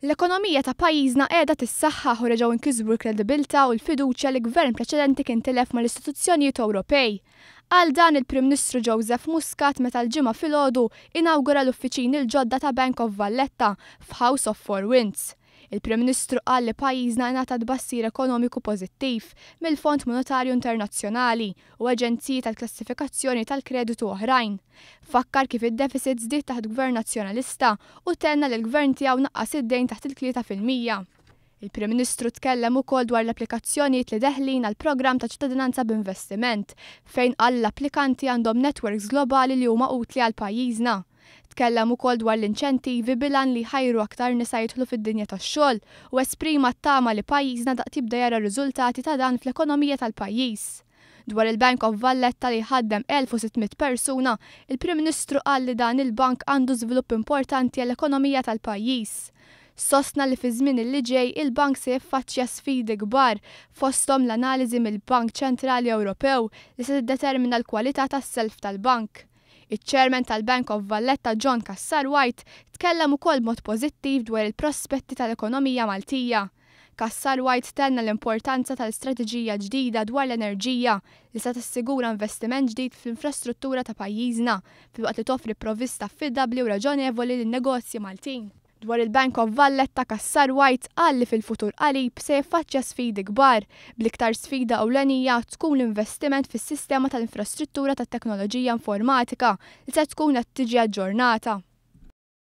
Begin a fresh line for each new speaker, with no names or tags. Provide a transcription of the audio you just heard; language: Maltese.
L-ekonomija ta' pajjiżna qiegħda tissaħħaħ u reġgħu nkisbu l-kredibilità u l-fiduċja li gvern preċedenti kien tilef mal-istituzzjonijiet Ewropej. Qal dan il-Prim Ministru Joseph Muscat meta l-Ġimgħa filgħodu inawgura l-uffiċini l-ġodda ta' Bank of Valletta f'House of Four Winds. Il-Prim Ministru qal li pajjiżna ingħata tbassir ekonomiku pożittiv mill-Fond Monetarju Internazzjonali u aġenziji tal-klassifikazzjoni tal-kreditu oħrajn. Fakkar kif id-deficit żdied taħt Gvern Nazzjonalista u tenna li l-Gvern tiegħu naqqas id-dejn taħt il-3%. Il-Prim Ministru tkellem ukoll dwar l-applikazzjonijiet li deħlin għall-programm ta' ċittadinanza b'investiment, fejn qal li l-applikanti għandhom networks globali li huma utli għal pajjiżna. Tkellem ukoll dwar l-inċentivi bil-għan li jħajru aktar nisa jidħlu fid-dinja tax-xogħol u esprima t-tama li pajjiżna daqt jibda jara r-riżultati ta' dan fl-ekonomija tal-pajjiż. Dwar il-Bank of Valletta li jħaddem 1,600 persuna, il-Prim Ministru qal li dan il-bank għandu żvilupp importanti għall-ekonomija tal-pajjiż. Sostna li fiż-żmien li ġej il-bank se jiffaċċja sfidi kbar, fosthom l-analiżi mill-Bank Ċentrali Ewropew li se tiddetermina l-kwalità tas-self tal-bank. Iċ-Chairman tal-Bank of Valletta John Cassar White tkellem ukoll b'mod pożittiv dwar il-prospetti tal-ekonomija Maltija. Cassar White tenna l-importanza tal-istrateġija ġdida dwar l-enerġija li se tassigura investiment ġdid fl-infrastruttura ta' pajjiżna filwaqt li toffri provvista affidabbli u raġonevoli lin-negozji Maltin. Dwar il-Bank of Valletta, Cassar White qal li fil-futur qarib se jiffaċċja sfidi kbar, bl-iktar sfida ewlenija tkun l-investiment fis-sistema tal-infrastruttura tat-teknoloġija informatika li se tkun qed tiġi aġġornata.